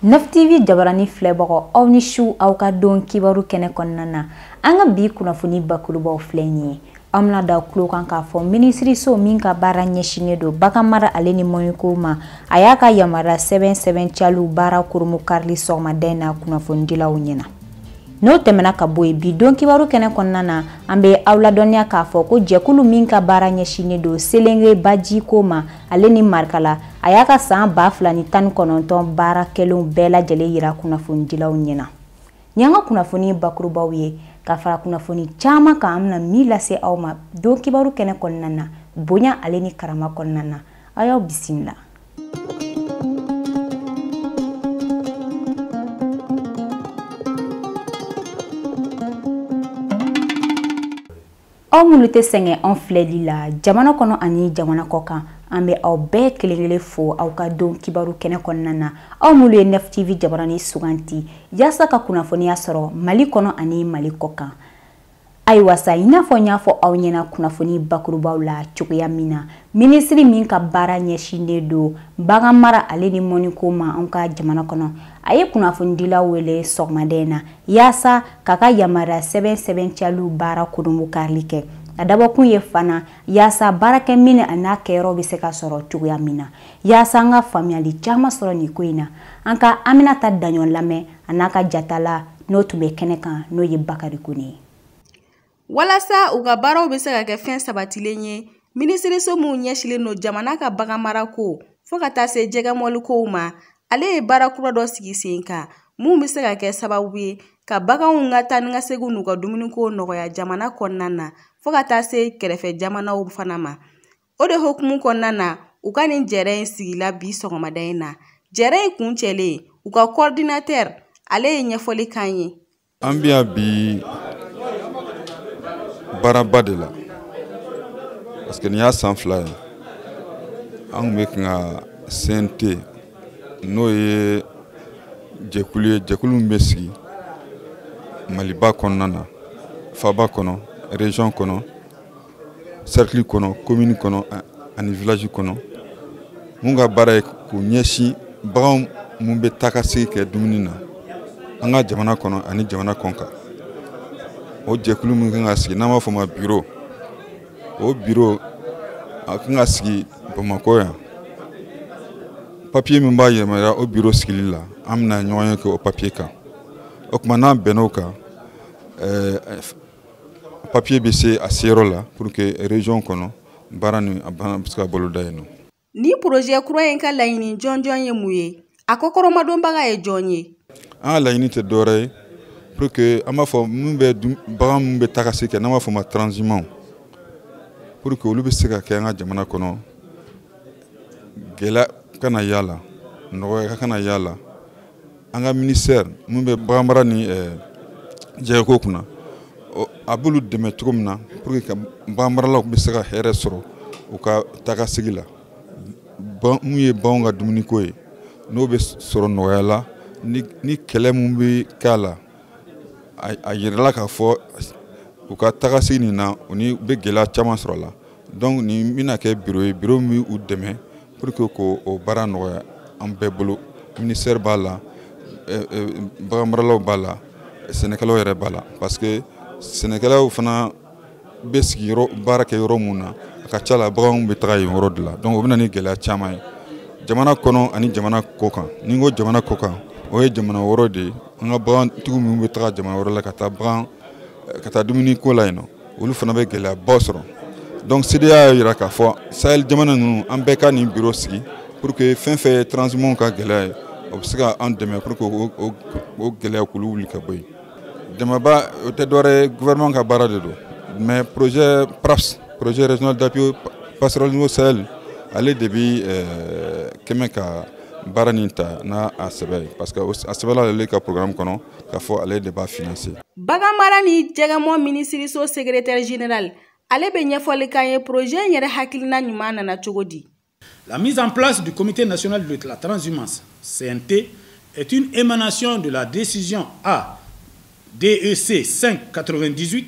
Nef TV jabarani filɛbagaw, aw ni su, aw ka don kibaru kɛnɛ kɔnɔna na. An ka bi kunnafoni bakurubaw filɛ nin ye. An bɛna da tulo kan k'a fɔ minisiriso min ka baara ɲɛsinnen don bagan mara ale ni mɔniko ma, a y'a ka yamaruya sɛbɛn sɛbɛn caliw baara kurumu karili sɔgɔmada in na kunnafonidilaw ɲɛna. N'o tɛmɛna ka bɔ yen, bi don kibaru kɛnɛ kɔnɔna na, an bɛ aw ladɔnniya k'a fɔ ko jɛkulu min ka baara ɲɛsinnen don Selenge bajiko ma ale ni Marikala, a y'a ka san 2019 baara kɛlenw bɛɛ lajɛlen yira kunnafonidilaw ɲɛna. Nin y'an ka kunnafoni bakurubaw ye ka fara kunnafoni caman kan, an bɛna min lase aw ma don kibaru kɛnɛ kɔnɔna na, bonya ale ni karama kɔnɔna na. Aw y'aw bisimila. Aw minnu tɛ sɛgɛn an filɛli la jamana kɔnɔ ani jamana kɔ kan, an bɛ aw bɛɛ kelen kelen fo aw ka don kibaru kɛnɛ kɔnɔna na. Aw minnu ye Nef TV jabarani suganti yaasa ka kunnafoniya sɔrɔ Mali kɔnɔ ani Mali kɔ kan. Ayiwa sa, i n'a fɔ n y'a fɔ aw ɲɛna kunnafoni bakurubaw la cogoya min na, minisiri min ka baara ɲɛsinnen don bagan mara ale ni mɔniko ma an ka jamana kɔnɔ, a ye kunnafonidilaw wele sɔgɔmada in na yaasa k'a ka yamaruya sɛbɛn sɛbɛn caliw baara kurumu karili kɛ. A dabɔkun ye fana yaasa baarakɛminɛn a n'a kɛyɔrɔ bɛ se ka sɔrɔ cogoya min na, yaasa an ka faamuyali caman sɔrɔ nin ko in na. An ka Aminata Daɲɔn lamɛn a n'a ka jatala n'o tun bɛ kɛnɛ kan, n'o ye Bakari Kone ye. Walasa u ka baaraw bɛ se ka kɛ fɛn sabatilen ye, minisiriso min ɲɛsinnen don jamana ka baganmarako fo ka taa se jɛgɛmɔlikow ma, ale ye baara kura dɔ sigi sen kan mun bɛ se ka kɛ sababu ye ka baganw ka taa ni ka segin n'u ka dumuniko nɔgɔya jamana kɔnɔna na fo ka taa se kɛrɛfɛ jamanaw fana ma. O de hukumu kɔnɔna na, u ka nin jɛrɛ in sigila bi sɔgɔmada in na. Jɛrɛ in kuncɛlen, u ka coordinateur ale ye ɲɛfɔli k'an ye. An bɛ yan bi baaraba de la, parce que nin y'a san 2 ye an tun bɛ kan ka CNT, n'o ye jɛkulu ye, jɛkulu min bɛ sigi Maliba kɔnɔna na, faba kɔnɔ, région kɔnɔ, cercle kɔnɔ, commune kɔnɔ ani village kɔnɔ, mun ka baara ye k'u ɲɛsin baganw mun bɛ taa ka segin kɛ dumuni na an ka jamana kɔnɔ ani jamana kɔ kan. O jɛkulu min kan ka sigi n'an b'a fɔ o ma bureau, o bureau a kan ka sigi Bamakɔ yan. Papier min b'a yamaruya o bureau sigili la, an bɛna ɲɔgɔn ye kɛ o papier kan. O tuma n'an bɛnn'o kan, papier bɛ se a seyɔrɔ la pour que région kɔnɔ baara nin a bɛ se ka boloda yen nɔ. Ni projet kura in ka laɲini jɔnjɔn ye mun ye? A kɔkɔrɔmadonbaga ye jɔn ye? An ka laɲini tɛ dɔwɛrɛ ye pour que an b'a fɔ min bɛ bagan min bɛ taa ka segin kɛ, n'an b'a fɔ o ma transhumant, pour que olu bɛ se ka kɛ an ka jamana kɔnɔ, gɛlɛya kana y'a la, nɔgɔya kana y'a la. An ka ministère min bɛ bagan mara ni jɛgɛko kunna, a b'olu dɛmɛ cogo min na pour que bagan maralaw bɛ se ka hɛrɛ sɔrɔ u ka taa ka segin la. Mun ye baganw ka dumuniko ye, n'o bɛ sɔrɔ nɔgɔya la, ni kɛlɛ mun bɛ k'a la, a yirala k'a fɔ u ka taga segin nin na, u ni bɛ gɛlɛya caman sɔrɔ a la. Donc nin bɛna kɛ bureau ye, bureau min b'u dɛmɛ pour que k'o baara nɔgɔya an bɛɛ bolo. Ministère b'a la, bagan maralaw b'a la, sɛnɛkɛlaw yɛrɛ b'a la, parce que sɛnɛkɛlaw fana bɛ sigi yɔrɔ, baara kɛ yɔrɔ mun na, a ka ca la baganw bɛ taga yen yɔrɔ de la. Donc o bɛ na ni gɛlɛya caman ye jamana kɔnɔ ani jamana kɔ kan. Ni n ko jamana kɔ kan, o ye jamana wɛrɛ de ye. An ka bagantigiw minnu bɛ taga jamana wɛrɛ la ka taa bagan, ka taa dumuni ko la yen nɔ, olu fana bɛ gɛlɛyabaw sɔrɔ. Donc CEDEAO y'a yira k'a fɔ Sahel jamana ninnu, an bɛɛ ka nin bureau sigi pour que fɛn fɛn ye transhumant ka gɛlɛya ye, o bɛ se ka an dɛmɛ pour que o gɛlɛya k'olu wuli ka bɔ yen. Dɛmɛba o tɛ dɔwɛrɛ ye, gouvernement ka baara de don, mais projet PRAPS, projet régional d'appui pastoral au Sahel, ale de bi kɛmɛ ka baara nin ta n'a a sɛbɛ ye, parce que a sɛbɛla ale ka programme kɔnɔ k'a fɔ ale de b'a financer. Bagan mara ni jɛgɛmɔ minisiriso secrétaire général, ale bɛ ɲɛfɔli k'an ye projet in yɛrɛ hakilina ɲuman nana cogo di. La mise en place du comité national de la transhumance CNT est une émanation de la décision A DEC 598.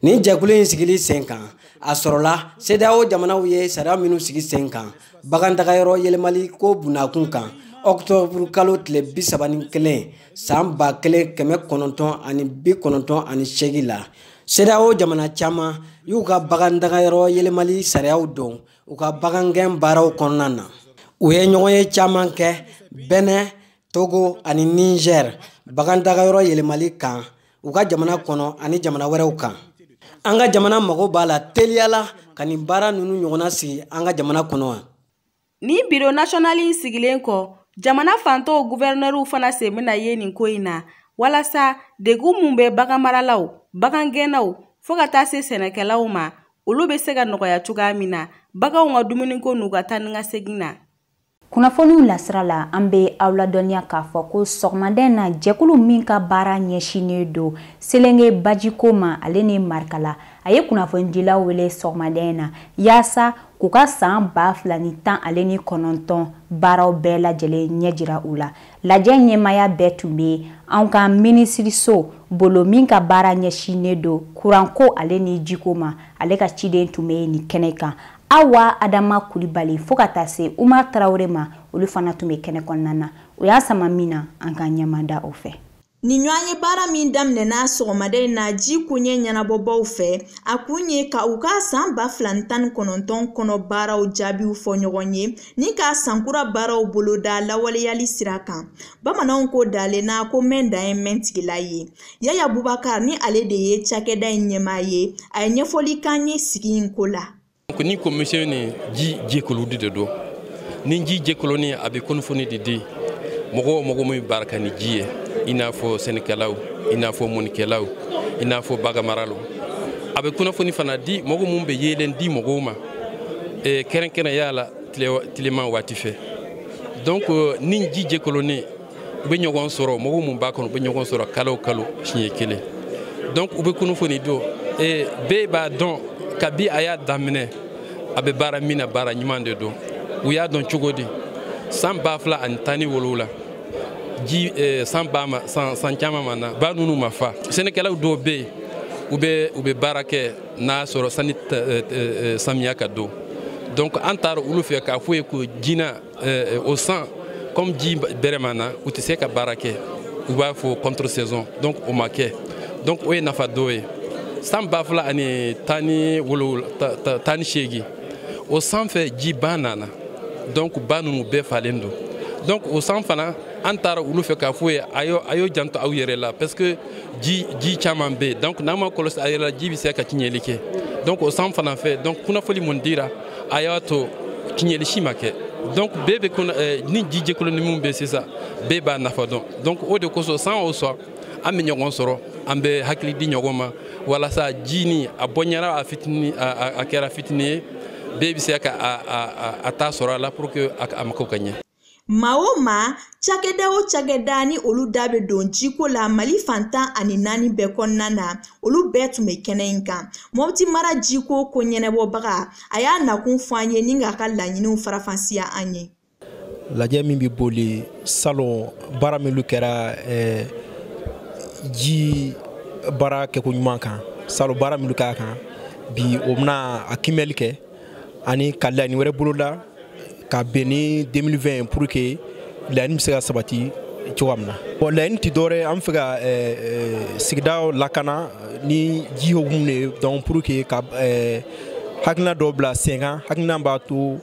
Nin jɛkulu in sigili sen kan, a sɔrɔla CEDEAO jamanaw ye sariya minnu sigi sen kan bagantagayɔrɔ yɛlɛmali ko bunakun kan, Octobre kalo tile 31 san 1998 la. CEDEAO jamana caman y'u ka bagandagayɔrɔ yɛlɛmali sariyaw don u ka bagangɛn baaraw kɔnɔna na. U ye ɲɔgɔn ye caman kɛ Benin, Togo ani Niger bagandagayɔrɔ yɛlɛmali kan u ka jamana kɔnɔ ani jamana wɛrɛw kan. An ka jamana mago b'a la teliya la ka nin baara ninnu ɲɔgɔnna sigi an ka jamana kɔnɔ wa. Nin bureau national in sigilen kɔ, jamana fantɔw guvɛrnɛriw fana sen bɛna ye nin ko in na walasa degun mun bɛ baganmaralaw, bagangɛnnaw fo ka taa se sɛnɛkɛlaw ma, olu bɛ se ka nɔgɔya cogoya min na baganw ka dumuniko n'u ka taa ni ka segin na. Kunnafoniw lasira la, an bɛ aw ladɔnniya k'a fɔ ko sɔgɔmada in na, jɛkulu min ka baara ɲɛsinnen don Selenge bajiko ma, ale ni Marikala, a ye kunnafonidilaw wele sɔgɔmada in na yaasa k'u ka san 2019 baaraw bɛɛ lajɛlen ɲɛ jira u la. Lajɛ ɲɛmaaya bɛɛ tun bɛ anw ka minisiriso bolo min ka baara ɲɛsinnen don kuranko ale ni jiko ma, ale ka ciden tun bɛ nin kɛnɛ kan. Awa Adama Kulibali fo ka taa se Umar Tarawele ma, olu fana tun bɛ kɛnɛ kɔnɔna na. O y'a sama min na, an ka ɲɛmada o fɛ. Nin ɲɔgɔn ye baara min daminɛna sɔgɔmada in na ji koɲɛ ɲɛnabɔbaw fɛ, a kun ye ka u ka san 2019 kɔnɔ baaraw jaabiw fɔ ɲɔgɔn ye ni ka sankura baaraw boloda lawaleyali sira kan. Bamananw ko dalen na ko mɛn dan ye mɛn tigila ye. Yaya Bubakar ni ale de ye cakɛda in ɲɛmaa ye, a ye ɲɛfɔli k'an ye sigi in ko la. Ni commission ni ji jɛkulu de don, ni ji jɛkulu ni a bɛ kunnafoni de di mɔgɔ o mɔgɔ min baara kɛ ni ji ye, i n'a fɔ sɛnɛkɛlaw, i n'a fɔ mɔnikɛlaw, i n'a fɔ baganmaralaw. A bɛ kunnafoni fana di mɔgɔ mun bɛ yeelen di mɔgɔw ma kɛrɛnkɛrɛnya la tilema waati fɛ. Donc ni ji jɛkulu ni u bɛ ɲɔgɔn sɔrɔ, mɔgɔ mun b'a kɔnɔ u bɛ ɲɔgɔn sɔrɔ kalo o kalo siɲɛ kelen. Donc u bɛ kunnafoni don bɛɛ b'a dɔn kabi a y'a daminɛ a bɛ baara min na, baara ɲuman de don. U y'a dɔn cogo di? San 2017 ji san ba ma san caman ma na, ba ninnu ma fa. Sɛnɛkɛlaw dɔw bɛ yen, u bɛ baara kɛ n'a sɔrɔ sanni samiya ka don. Donc an taara olu fɛ k'a fɔ ye ko jina o san comme ji bɛrɛ ma na, u tɛ se ka baara kɛ, u b'a fɔ contre saison. Donc o ma kɛ. Donc o ye nafa dɔ ye. San 2018, o san fɛ ji ba nana, donc ba ninnu bɛɛ falen don. Donc o san fana an taara olu fɛ k'a fɔ ye a y'o janto aw yɛrɛ la, parce que ji caman bɛ yen. Donc n'an ma kɔlɔsi a yɛrɛ la, ji bɛ se ka tiɲɛli kɛ. Donc o san fana fɛ, donc kunnafoni mun dira a y'a to tiɲɛli si ma kɛ. Donc bɛɛ bɛ ni ji jɛkulu ni mun bɛ sisan, bɛɛ b'a nafa dɔn. Donc o de kosɔn san o san an bɛ ɲɔgɔn sɔrɔ, an bɛ hakili di ɲɔgɔn ma walasa ji ni a bɔɲara a fitinin, a kɛra fitinin ye, bɛɛ bɛ se ka a ta sɔrɔ a la pour que a mako ka ɲɛ. Maa o maa, cakɛda o cakɛda ni olu da bɛ don jiko la Mali fan 14 bɛɛ kɔnɔna na, olu bɛɛ tun bɛ kɛnɛ in kan. Mɔpiti mara jiko ko ɲɛnabɔbaga, a y'a nakun fɔ an ye ni k'a ka laɲiniw faranfasiya an ye. Lajɛ min bɛ boli salon, baara minnu kɛra ji baara kɛko ɲuman kan, salon baara minnu k'a kan bi, o bɛna a kiimɛli kɛ ani ka laɲini wɛrɛ boloda ka bɛn ni 2020 pour que laɲini bɛ se ka sabati cogoya min na. Bon, laɲini tɛ dɔwɛrɛ, an bɛ fɛ ka sigidaw lakana ni ji hokumu de ye, donc pour que ka hakilina dɔw bila sen kan, hakilina b'a to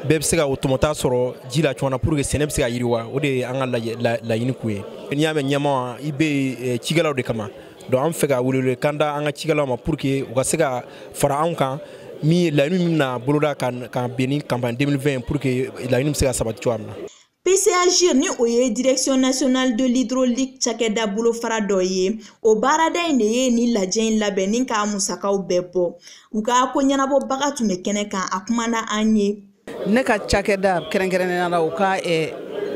bɛɛ bɛ se ka o tɔmɔta sɔrɔ ji la cogo min na pour que sɛnɛ bɛ se ka yiriwa. O de ye an ka laɲini kun ye. N'i y'a mɛn ɲɛmaa, i bɛ cikɛlaw de kama. Donc an bɛ fɛ ka welewelekan da an ka cikɛlaw ma pour que u ka se ka fara anw kan min laɲini min bɛna boloda ka bɛn ni campagne 2020 pour que laɲini bɛ se ka sabati cogoya min na. PCAGIR ni o ye Direction nationale de l'hydraulique cakɛda bolofara dɔ ye, o baarada in de ye ni lajɛ in labɛn ni k'a musakaw bɛɛ bɔ. U ka ko ɲɛnabɔbaga tun bɛ kɛnɛ kan, a kumana an ye. Ne ka cakɛda kɛrɛnkɛrɛnnenya la, u ka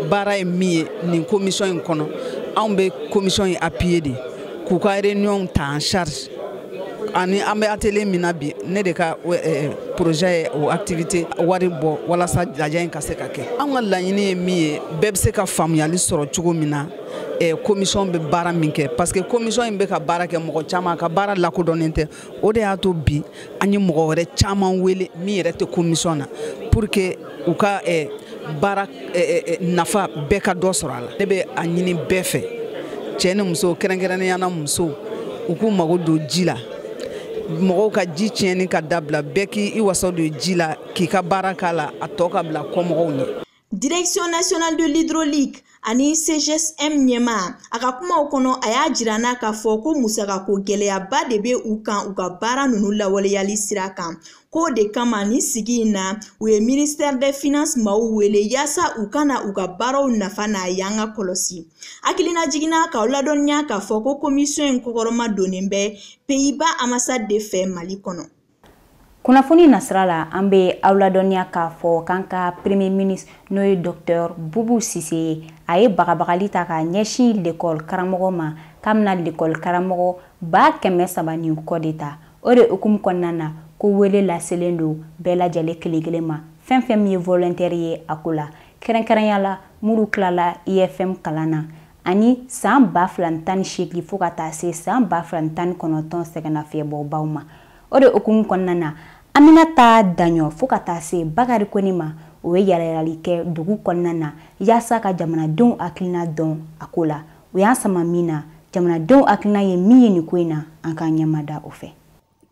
baara ye min ye nin commission in kɔnɔ, anw bɛ commission in appuyer de k'u ka réunion ta en charge. Ani an bɛ atelier min na bi, ne de ka projet ye o activité wari bɔ walasa lajɛ in ka se ka kɛ. An ka laɲini ye min ye, bɛɛ bɛ se ka faamuyali sɔrɔ cogo min na commission bɛ baara min kɛ, parce que commission in bɛ ka baara kɛ, mɔgɔ caman ka baara lakodɔnnen tɛ. O de y'a to bi an ye mɔgɔ wɛrɛ caman wele min yɛrɛ tɛ commission na pour que u ka Baara nafa bɛɛ ka dɔ sɔrɔ a la. Ne bɛ a ɲini bɛɛ fɛ, cɛ ni muso, kɛrɛnkɛrɛnnenya la musow, u k'u mago don ji la. Mɔgɔw ka ji tiɲɛni ka dabila, bɛɛ k'i wasa don ji la, k'i ka baara k'a la, a tɔ ka bila kɔmɔgɔw ɲɛ. Direction nationale de l'hydraulique ani CGSM ɲɛmaa, a ka kumaw kɔnɔ, a y'a jira n'a k'a fɔ ko musakako gɛlɛyaba de bɛ u kan u ka baara ninnu lawaleyali sira kan, k'o de kama nin sigi in na u ye ministère des finances maaw wele yaasa u ka na u ka baaraw nafa n'a yanga kɔlɔsi. Hakilina jiginna k'aw ladɔnniya k'a fɔ ko commission in kɔkɔrɔma donnen bɛ Pays-Bas ambassade de fɛ Mali kɔnɔ. Kunnafoni nasira la, an bɛ aw ladɔnniya k'a fɔ k'an ka premier ministre, n'o ye docteur Boubou Cissé ye, a ye bagabagali ta k'a ɲɛsin lekɔli karamɔgɔ ma k'a bɛna lekɔli karamɔgɔ 300 ni kɔ de ta. O de hukumu kɔnɔna na, ko wele laselen don bɛɛ lajɛlen kelen kelen ma, fɛn fɛn min ye volontaire ye a ko la, kɛrɛnkɛrɛnya la minnu tilala IFM kalan na ani san 2018 fo ka taa se san 2019 sɛgɛnnafiɲɛbɔbaw ma. O de hukumu kɔnɔna na, Aminata Daɲɔ fo ka taa se Bakari Kone ma, o ye yalayalali kɛ dugu kɔnɔna na yaasa ka jamanadenw hakilina dɔn a ko la. O y'an sama min na, jamanadenw hakilina ye min ye nin ko in na, an k'an ɲɛmada o fɛ.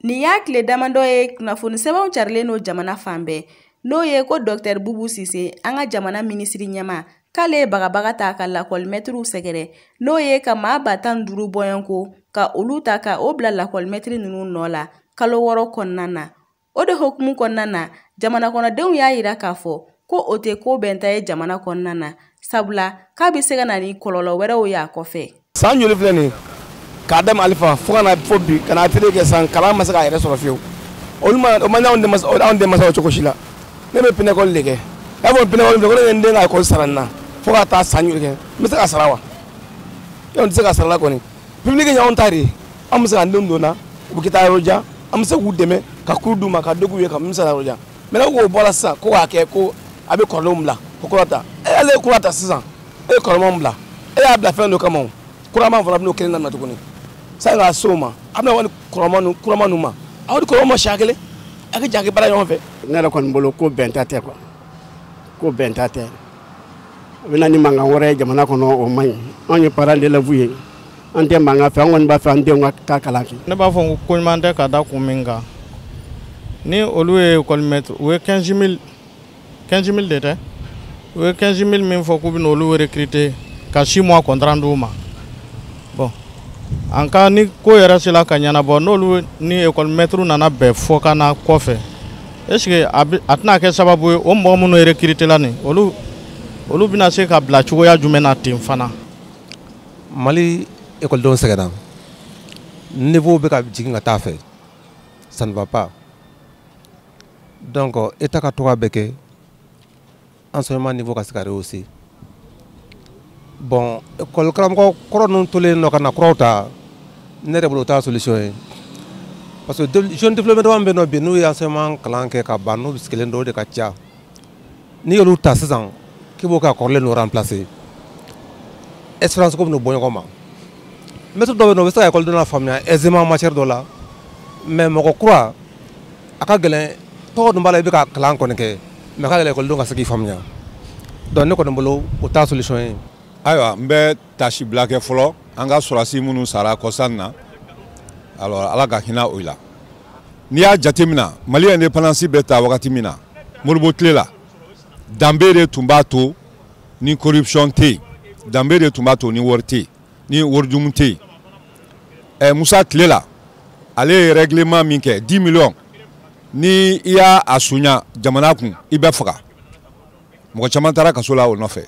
Nin y'a tile damadɔ ye kunnafoni sɛbɛnw carilen don jamana fan bɛɛ, n'o ye ko Dr Boubou Cissé, an ka jamana minisiri ɲɛmaa, k'ale ye bagabaga ta ka lakɔlimɛtiriw sɛgɛrɛ, n'o ye ka maa 15 bɔɲɔgɔnko ka olu ta ka o bila lakɔlimɛtiri ninnu nɔ la kalo 6 kɔnɔna na. O de hukumu kɔnɔna na, jamana kɔnɔdenw y'a yira k'a fɔ ko o tɛ ko bɛnta ye jamana kɔnɔna na, sabula k'a bɛ se ka na ni kɔlɔlɔ wɛrɛw y'a kɔfɛ. San joli filɛ nin k'a daminɛ Alifa fo ka na fo bi ka na atelier kɛ san kalan ma se k'a yɛrɛ sɔrɔ fiyewu. Olu ma o ma anw denmansaw cogo si la. Ne bɛ pinɛkɔli de kɛ. A y'a fɔ pinɛkɔli filɛ ko ne ye n den ka ekɔli sara nin na fo ka taa san joli kɛ, n bɛ se ka sara wa? Yɔrɔ n tɛ se ka sara la kɔni. Public y'anw ta de ye, an bɛ se k'an denw don na, u bɛ taa yɔrɔ jan, an bɛ se k'u dɛmɛ ka kuru d'u ma ka dɔ k'u ye ka min sara yɔrɔ jan. Mais n'aw k'o bɔra sisan ko k'a kɛ ko a bɛ kɔrɔlenw bila ko kura ta, e ale ye kura ta sisan, e ye kɔrɔmanw bila, e y'a bila fɛn dɔ kama o, kuraman fana bɛn'o kelen daminɛ tuguni. Sani k'a se o ma, a bɛna wari kɔrɔman kuraman ninnu ma, aw ni kɔrɔman ma siɲɛ kelen, a ka jɛ a ka baara ɲɔgɔn fɛ. Ne yɛrɛ kɔni bolo ko bɛnta tɛ quoi, ko bɛnta tɛ. A bɛ na ni mankan wɛrɛ ye jamana kɔnɔ, o man ɲi. Anw ye parents d'élèves ye, an tɛ mankan fɛ, an kɔni b'a fɛ an denw ka taa kalan kɛ. Ne b'a fɔ ko ɲuman tɛ ka da kun min kan, ni olu ye école maître, u ye 15 000 de tɛ, u ye 15 000 min fɔ k'u bɛna olu recruter ka 6 mois contrat d'u ma. Bon, en cas ni ko yɛrɛ sera ka ɲɛnabɔ, n'olu ni école maître nana bɛn fɔ ka na kɔfɛ, est ce que a tɛna kɛ sababu ye o mɔgɔ minnu recruter la nin, olu bɛna se ka bila cogoya jumɛn na ten fana? Mali école sɛgɛnna, niveau bɛ ka jigin ka taa fɛ, ça ne va pas. Donc État ka to ka bɛɛ kɛ enseignement niveau ka se ka rehausser. Bon, école karamɔgɔ kɔrɔ ninnu tolen nɔ ka na kuraw ta, ne yɛrɛ bolo o t'a solution ye. Parce que jeune diplômé dama bɛ yen nɔ bi, n'u ye enseignement kalan kɛ ka ban, n'u sigilen don, o de ka ca. N'i y'olu ta sisan k'i b'o kɛ ka kɔrɔlen ninnu remplacer, expérience ko bɛ n'o bɔ ɲɔgɔn ma. Maître dɔw bɛ yen nɔ, u bɛ se ka école la faamuya aisément matière dɔ la, mais mɔgɔ kura a ka gɛlɛn. Tɔgɔ dun b'a la, i bɛ ka kalan kɔni kɛ, mais a ka gɛlɛn école ka se k'i faamuya. Donc ne kɔni bolo o t'a solution ye. Ayiwa, n bɛ tasibila kɛ fɔlɔ an ka sɔrɔdasi minnu sara kɔsan na, alors Ala ka hinɛ o la. N'i y'a jateminɛ, Mali indépendance bɛ ta wagati min na, Modibo tile la, danbe de tun b'a to ni corruption tɛ yen, danbe de tun b'a to ni wari tɛ yen, ni warijumu tɛ yen. Musa tile la, ale ye règlement min kɛ 10 millions, ni i y'a a sunya jamana kun, i bɛ faga. Mɔgɔ caman taara kaso la o nɔfɛ.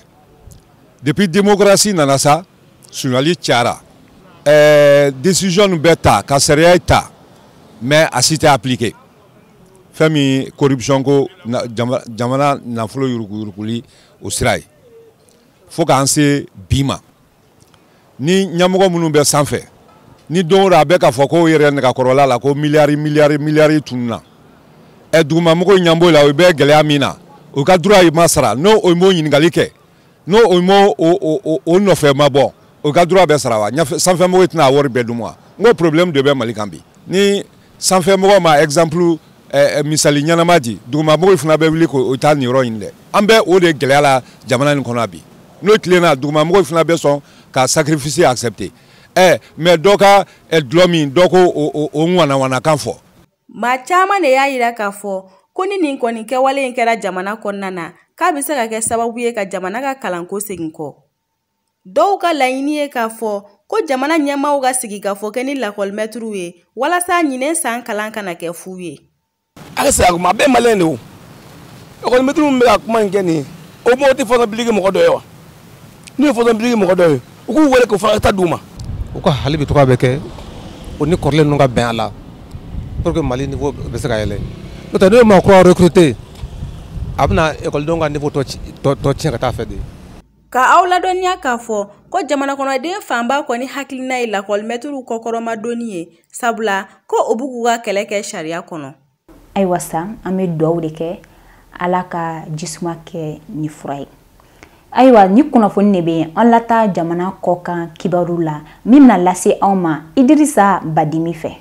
Depuis démocratie nana sa, sunyali cayara. Décision bɛ ta ka sariya ta, mais a si tɛ appliqué. Fɛn min corruption ko jamana nafolo yuruguyuruguli o sira ye, fo k'an se bi ma. Ni ɲɛmɔgɔ minnu bɛ sanfɛ, ni don o don a bɛ k'a fɔ k'o yɛrɛ nɛgɛkɔrɔla la ko miliyari miliyari miliyari tununna, dugumamɔgɔw ɲɛ b'o la, o bɛ gɛlɛya min na, o ka droit yi ma sara, n'o o m'o ɲininkali kɛ, n'o o m'o o nɔfɛ ma bɔ, o ka droit bɛ sara wa? Sanfɛmɔgɔw tɛna a wari bɛɛ dun wa? N ko problème de bɛ Mali kan bi. Ni sanfɛmɔgɔw ma exemple misali ɲɛnama di, dugumamɔgɔw fana bɛ wuli k'o taa nin yɔrɔ in dɛ. An bɛ o de gɛlɛya la jamana nin kɔnɔ bi. N'o tilenna, dugumamɔgɔw fana bɛ sɔn ka sacrifice accepter. Mais dɔ ka dulɔ min, dɔ ko o ŋwanawanakan fɔ. Maa caman de y'a yira k'a fɔ ko ni nin kɔni kɛwale in kɛra jamana kɔnɔna na, k'a bɛ se ka kɛ sababu ye ka jamana ka kalanko segin kɔ. Dɔw ka laɲini ye k'a fɔ ko jamana ɲɛmaaw ka sigi ka fɔ kɛ ni lakɔlimɛtiriw ye walasa ɲinɛ san kalan kana kɛ fu ye. A ka segin a kuma, a bɛɛ maliyɛn de o. Ekɔlimɛtiriw min bɛ ka kuma in kɛ nin ye, o mɔgɔ tɛ fonction publique mɔgɔ dɔ ye wa? N'u ye fonction publique mɔgɔ dɔ ye, u k'u wele k'o fana ta d'u ma. U ka hali bi tɔgɔ bɛ kɛ o ni kɔrɔlen ninnu ka bɛn a la pour que Mali niveau bɛ se ka yɛlɛ. N'o tɛ, n'o ye maa kura recruter, a bɛna ekɔlidenw ka niveau tɔ tiɲɛ ka taa fɛ de. Ka aw ladɔnniya k'a fɔ ko jamana kɔnɔden fanba kɔni hakilina ye lakɔlimɛtiriw kɔkɔrɔmadonni ye, sabula ko o b'u k'u ka kɛlɛ kɛ sariya kɔnɔ. Ayiwa sa, an bɛ dugawu de kɛ Ala ka jisuma kɛ ni fura ye. Ayiwa, ni kunnafoni de bɛ yen an lata jamana kɔkan kibaru la min bɛna lase anw ma Idirisa Badimi fɛ.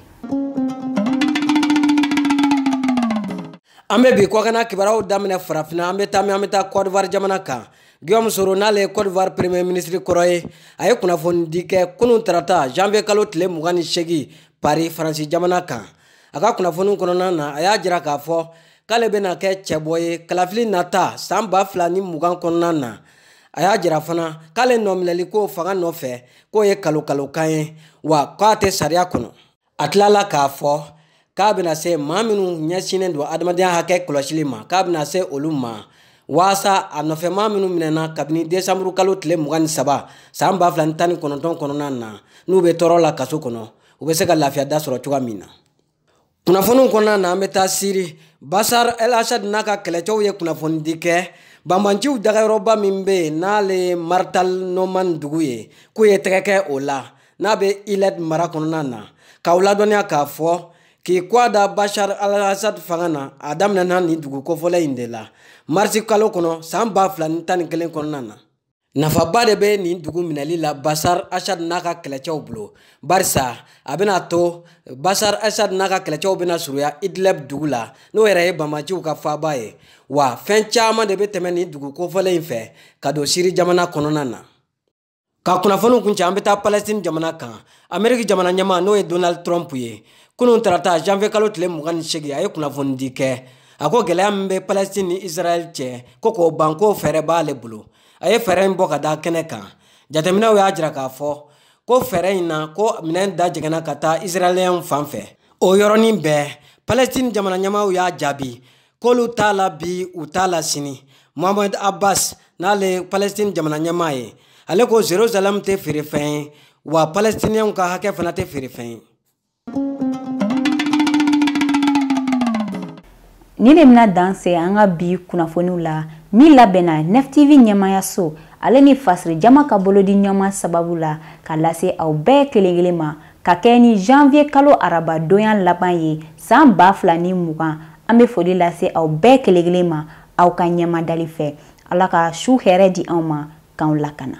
An bɛ bi kɔkanna kibaruyaw daminɛ farafinna, an bɛ taa min, an bɛ taa Côte d'Ivoire jamana kan. Guillaume Soro, n'ale ye Côte d'Ivoire premier ministre kɔrɔ ye, a ye kunnafonidi kɛ kunun tarata janvier kalo tile 28 Paris, Faransi jamana kan. A ka kunnafoniw kɔnɔna na, a y'a jira k'a fɔ k'ale bɛna kɛ cɛbɔ ye kalafili nata san 2020 kɔnɔna na. A y'a jira fana k'ale nɔminɛli ko fanga nɔfɛ k'o ye kalokalokan ye, wa k'a tɛ sariya kɔnɔ. A tilala k'a fɔ k'a bɛna se maa minnu ɲɛsinnen don adamadenya hakɛ kɔlɔsili ma, k'a bɛna se olu ma waasa a nɔfɛ maa minnu minɛna kabini desanburu kalo tile 23 san 2019 kɔnɔna na, n'u bɛ tɔɔrɔ la kaso kɔnɔ, u bɛ se ka lafiya da sɔrɔ cogoya min na. Kunnafoniw kɔnɔna na, an bɛ taa Siri. Bashar el-Assad n'a ka kɛlɛcɛw ye kunnafonidi kɛ banbanciw dagayɔrɔba min bɛ yen n'ale ye Martal Noman dugu ye, k'u ye tɛgɛ kɛ o la n'a bɛ Idlib mara kɔnɔna na. K'aw ladɔnniya k'a fɔ k'i kɔ da Bashar al-Assad fanga na, a daminɛna nin dugu kofɔlen in de la marisi kalo kɔnɔ san 2011 kɔnɔna na. Nafaba de bɛ nin dugu minɛli la Bashar Assad n'a ka kɛlɛcɛw bolo, barisa a bɛna to Bashar Assad n'a ka kɛlɛcɛw bɛna surunya Idlib dugu la, n'o yɛrɛ ye banbanciw ka faaba ye. Wa fɛn caman de bɛ tɛmɛ nin dugu kofɔlen in fɛ ka don Siri jamana kɔnɔna na. Ka kunnafoniw kuncɛ, an bɛ taa Palestine jamana kan. Ameriki jamana ɲɛmaa, n'o ye Donald Trump ye, kunun tarata janvier kalo tile 28, a ye kunnafonidi kɛ. A ko gɛlɛya min bɛ Palestine ni Israël cɛ, ko k'o ban, k'o fɛɛrɛ b'ale bolo. A ye fɛɛrɛ in bɔ ka da kɛnɛ kan. Jateminɛw y'a jira k'a fɔ ko fɛɛrɛ in na, ko minɛn da jiginna ka taa Israɛliyɛnw fan fɛ. O yɔrɔnin bɛɛ, Palestine jamana ɲɛmaaw y'a jaabi k'olu t'a la bi, u t'a la sini. Mohamed Abbas, n'ale ye Palestine jamana ɲɛmaa ye, ale ko Jerusalem tɛ feerefɛn ye, wa Palestiniens ka hakɛ fana tɛ feerefɛn ye. Ni de bɛna dan se an ka bi kunnafoniw la min labɛnna Nef TV ɲɛmaayaso ale ni fasiri jama ka bolodi ɲɔgɔn sababu la ka lase aw bɛɛ kelen kelen ma ka kɛ ni janvier kalo arabadonya laban ye san 2020. An bɛ foli lase aw bɛɛ kelen kelen ma aw ka ɲɛmadali fɛ. Ala ka su hɛrɛ di anw ma k'anw lakana.